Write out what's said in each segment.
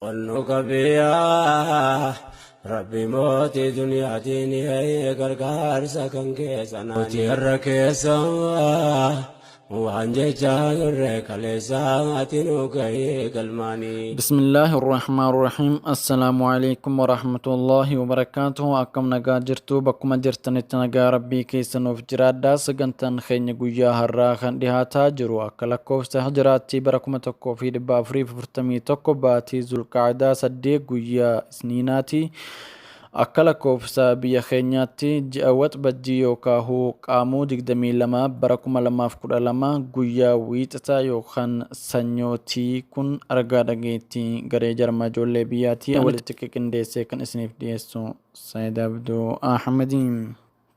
Ol nu qabiyaa Rabbi mootii duniyaatiin gargaarsa kan keessa mootii har'a keessa waan jechaa turre kaleessa ati nu gahee galmaanii. بسم الله الرحمن الرحيم السلام عليكم ورحمة الله وبركاته. Akkam nagaa jirtu? Bakkuma jirtanitti nagaa rabbii keessa nuuf jiraadhaa. Sagantaan keenya guyyaa har'aa kan dhihaataa jiru akka lakkoofsa hijiraatti bara 1441 baatii Zulqaadaa 8 guyyaa Isniinaati. Akka lakkoofsa biyya keenyaatti ji'a Waxabajjii yookaan Qaamuu 22 bara 2012 guyyaa Wiixataa yookaan Sanyootii. Kun argaa dhageettii garee jarmaa ijoollee biyyaatii walitti qindeessee kan isiniif dhiyeessu Saayid Abduu Ahmediin.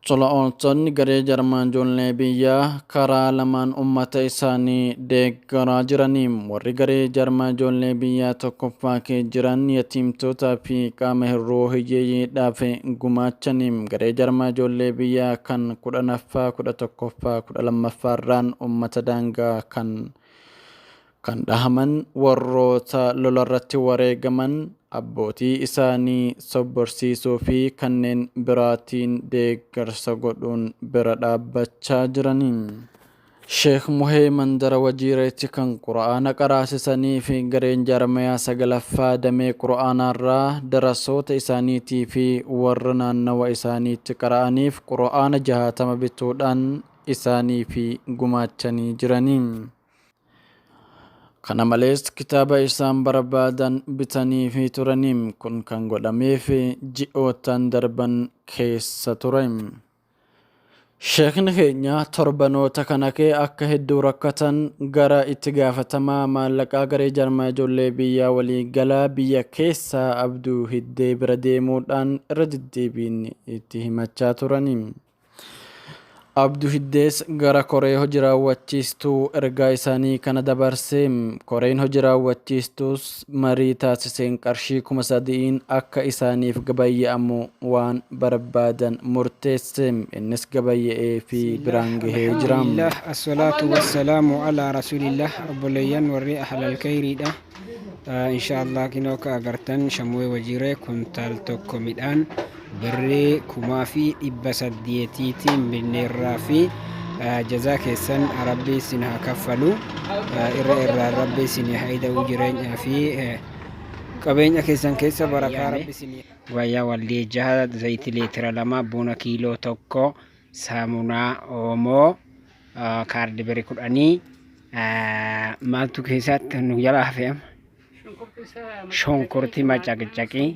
Tola ooltonni garee jarmaa ijoollee biyyaa karaa lamaan ummata isaanii deeggaraa jiranii. Warri garee jarmaa ijoollee biyyaa tokkoffaa kee jiran yatiimtootaa fi qaama hir'uu hiyyeeyyiidhaaf gumaachanii. Garee jarmaa ijoollee biyyaa kan 10ffaa, 11ffaa, 12ffaa irraan ummata daangaa kan dhahaman, warroota lolarratti wareegaman, abbootii isaanii sobborsiisuu fi kanneen biraatiin deeggarsa godhuun bira dhaabbachaa jiranii. Sheekh Muhee mandara Wajiireetti kan Qura'aana qaraasisanii fi gareen jaarmayaa sagalaffaa damee Qura'aanaarraa darasoota isaaniitii fi warra naannawa isaaniitti qara'aniif Qura'aana 60 bituudhaan isaanii fi gumaachanii jiranii. Kana malees kitaaba isaan barbaadan bitaniifii turanii. Kun kan godhameef ji'oottan darban keessa ture. Sheekni keenya torbanoota kana kee akka hedduu rakkatan gara itti gaafatamaa maallaqaa garee jarmaa ijoollee biyyaa walii galaa biyya keessaa Abduu Hiddee bira deemuudhaan irra deddeebiin itti himachaa turanii. Abdu Hiddees gara koree hoji raawwachiistuu ergaa isaanii kana dabarse. Koreen hoji raawwachiistuus marii taasiseen qarshii 3000n akka isaaniif gabayya'amu waan barbaadan murteesse. Innis gabayya'eefii Bismillah, biraan gahee jira. Alhamdulillah, Assalatu wassalamu ala Rasulillah. Obboleeyyan warri ahlal khayriidha. Insha Allah kinoo akka agartan Shamuwee Wajiiree kuntaal tokko midhaan birrii 1800tiin binneerraa fi jazaa keessan rabbi isin haa kaffalu, irra irraan rabbi isin haa ida'u, jireenyaa fi qabeenya keessan keessa barakaa rabbi isin. Wayyaa waldee jaha, zayitii leetira 2, buna kiiloo 1, saamunaa oomoo kaardi biri 10, maaltu keessatti nu jala hafe amma? Shunkurtii macaqcaqii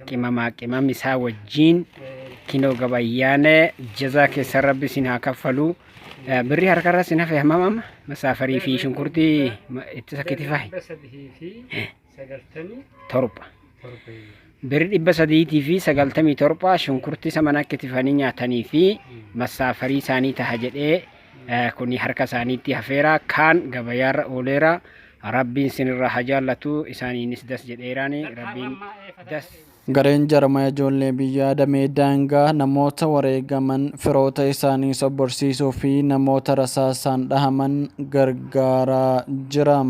qimamaa qimam isaa wajjiin kinoo gabayyaan jazaa keessan rabbi isin haa kaffalu. Birri harkarra isin hafe hammam amma? Masaafarii fi shunkurtii ittisa kitifahi. 397. Birri 397 shunkurtii isa mana kitifanii nyaatanii fi masaafarii isaanii taha jedhee kuni harka isaaniitti hafeera, kaan gabayaarra ooleera. Rabbiin sinirraa haa jaallatu, isaaniinis das jedheeraani rabbiin das. Gareen jarmaya ijoollee biyyaa damee daangaa namoota wareegaman firoota isaanii sobborsiisuu fi namoota rasaasaan dhahaman gargaaraa jira.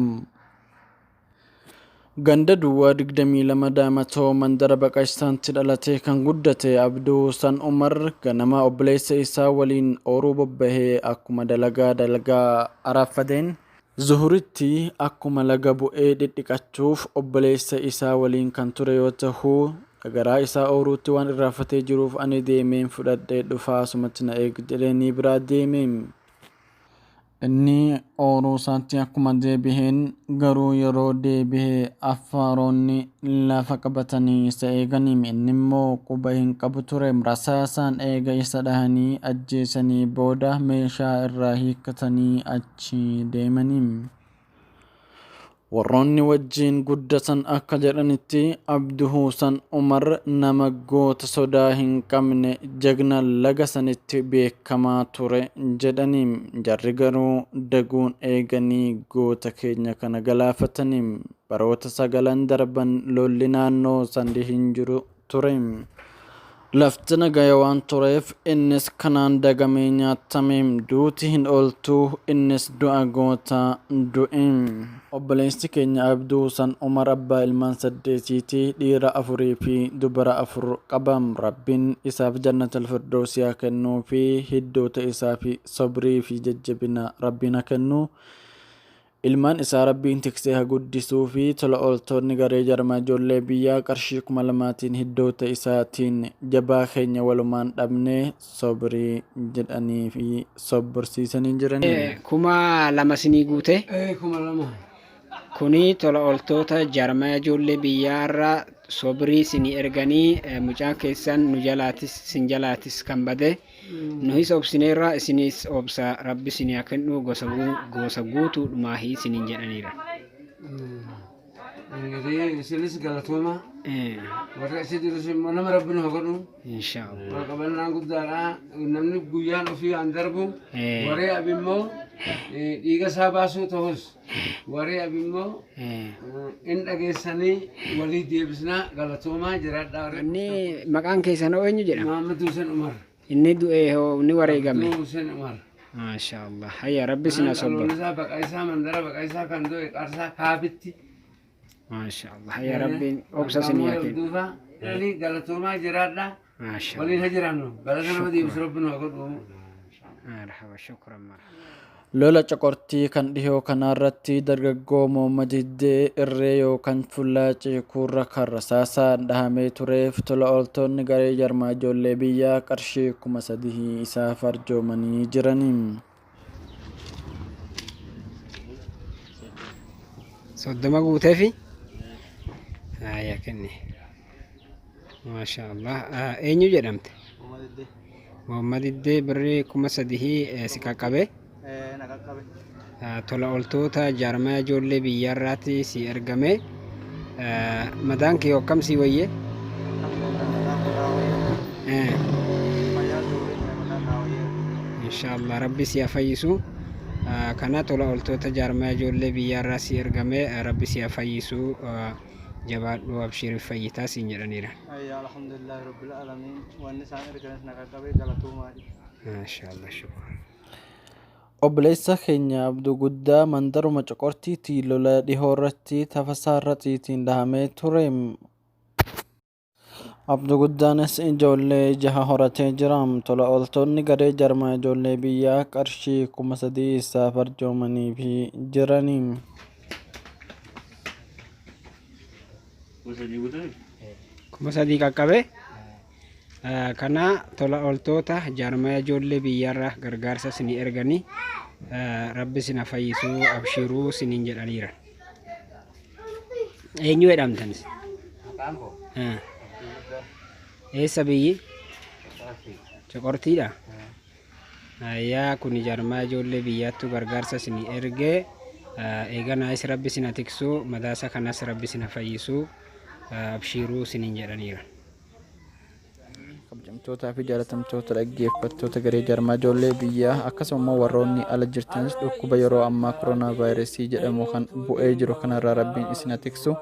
Ganda duwwaa 22 Daamatoo mandara Baqashsaantti dhalatee kan guddate Abduu Husan Umar ganama obboleessa isaa waliin ooruu bobbahee akkuma dalagaa dalagaa araaffateen Zuhuritti akkuma laga bu'ee dhidhiqachuuf obboleessa isaa waliin kan ture yoo tahu, dhagaraa isaa ooruutti waan irraanfatee jiruuf ani deemeen fudhadhee dhufaa asumatti na eegi jedheenii biraa deeme. Inni ooruu isaatti akkuma deebiheen garuu yeroo deebihe Affaaronni lafa qabatanii isa eegani. Inni immoo quba hin qabu ture. Rasaasaan eega isa dhahanii ajjeesanii booda meeshaa irraa hiikkatanii achi deemani. Warroonni wajjiin guddatan akka jedhanitti Abdu Huusan Umar nama goota sodaa hin qabne, jagna laga sanitti beekamaa ture jedhani. Jarri garuu daguun eeganii goota keenya kana galaafatani. Baroota sagalan darban lolli naannoo sandi hin jiru ture. Lafti nagaya waan tureef innis kanaan dagamee nyaatame. Duuti hin ooltu innis du'a gootaa du'e. Obboleessi keenya Abduu Husan Umar abbaa ilmaan saddeetiiti, dhiira afurii fi dubara afur qaba. Rabbiin isaaf jannatal firdawsii haa kennuu fi hiddoota isaa fi sabrii fi jajjabina Rabbiin haa kennu. Ilmaan isaa Rabbiin tiksee haa guddisuu fi tola ooltonni garee jarmaa ijoollee biyyaa qarshii 2000n hiddoota isaatiin jabaa keenya walumaan dhabne sobrii jedhanii fi sobborsiisanii jiranii. 2000 sinii guute. Ee 2000. Kuni tola ooltoota jaarmaya ijoollee biyyaarra sobrii sinii erganii mucaan keessan nu jalaatis sin jalaatis kan bade. Nuhis obsineerra isinis obsa rabbi isinii haa kennu gosa gosa guutuudhumaahi isiniin jedhaniira. Ingirii isinis galatooma. Warra isi jirus immoo nama rabbi nu haa godhu. Inshaallah. Wal qabannaan guddaadha. Namni guyyaan ofii waan darbu. Waree abi immoo dhiiga isaa baasuu ta'us waree abi immoo in dhageessanii walii deebisnaa galatoomaa jiraadhaa. Inni maqaan keessan hoo eenyu jedhama? Muhammad Hussein Umar. Inni du'e hoo inni wareegame? Abduu Hussein Umar. Maasha Allah. Hayya rabbi isin haa Dhaloonni sobboru. isaa baqa isaa mandara baqa isaa kan du'e qarsaa kaabitti. Maasha Allah. Hayya rabbiin obsa isin haa kennu. Duuba galatoomaa jiraadhaa. Maasha Waliin Allah. haa jiraannu. Galata nama deebisu rabbi nu haa godhu. Marhaba shukran marhaba. Lola Coqortii kan dhihoo kanaarratti dargaggoo Mooma Diddee irree yookaan fullaa ceekuurra kan rasaasaan dhahamee tureef tola ooltonni garee jarmaa ijoollee biyyaa qarshii 3000 isaaf arjoomanii jirani. 30 guuteefi? Haya kenni. Maasha Allah. Eenyu jedhamte? Muhammad Iddee birrii 3000 si qaqqabe. Na qaqqabe. Tola ooltoota jaarmaya ijoollee biyyaarraati si ergame. Madaan kee akkam si wayye? Alhamdulillah madaan koo naa wayye. Fayyaa durii madaan naa wayye. Inshaallah rabbi si haa fayyisu. Kana tola ooltoota jaarmaya ijoollee biyyaarraa si ergame rabbi si haa fayyisu. Jabaadhu abshiir fayyitaa siin jedhaniira. Ayya alhamdulillahi rabbil alamin wanni isaan erganis na qaqqabe galatoomaadhi. Maashaallah shukran. Obboleessa keenya Abduu Guddaa mandaruma Coqortiitti lola dhihoo irratti tafasaarra xiitiin dhahamee ture. Abduu Guddaanis ijoollee jaha horatee jira. Tola ooltonni garee jarmaa ijoollee biyyaa qarshii 3000 isaaf arjoomaniifii jirani. 3000 qaqqabe. Kana tola ooltoota jaarmaya ijoollee biyyaarra gargaarsa isinii erganii rabbi isin haa fayyisuu abshiruu isiniin jedhaniira. Eenyu jedhamtanis? Maqaan koo Abduu Guddaa. Eessa biyyi? Coqortii. Coqortiidha. Ayyaa kuni jaarmaya ijoollee biyyaattu gargaarsa isinii erge. Eeganaayis rabbi isin haa tiksu madaasa kanas rabbi isin haa fayyisu abshiiruu isiniin jedhaniira. Kabajamtootaa fi jaalatamtoota dhaggeeffattoota garee jaarmaa ijoollee biyyaa akkasuma immoo warroonni ala jirtanis dhukkuba yeroo ammaa koronaa vaayirasii jedhamu kan bu'ee jiru kanarraa rabbiin isin haa tiksu.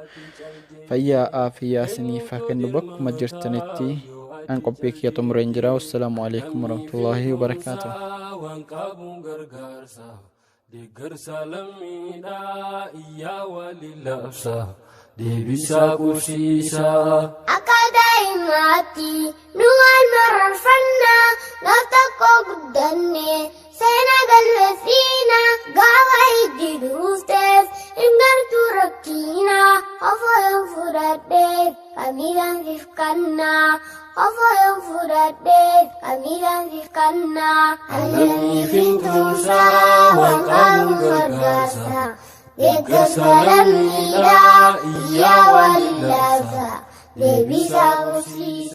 Fayyaa aafiyaa isiniif haa kennu bakkuma jirtanitti an qophii kiyya xumureen jira. Wassalaamu alaikum warahmatullaahi wabarakaatuh. Waan qabuun gargaarsa deeggarsa lammiidhaa iyyaa waliin labsa deebisaa qubsiisaa. Akka daa'imaatti nu wal mararfanna gaaf tokko guddanne seenaa galmeessina gaafa hiddi dhuufteef hin gartuu rakkina ofoo yoon fudhadheef kamiidhaan siif kanna ofoo yoon fudhadheef kamiidhaan siif kanna. Alamii fintuusaa waan qabuun gargaarsa deeggarsa lammiidhaa iyyaa waliin labsa deebisaa qubsiisaa.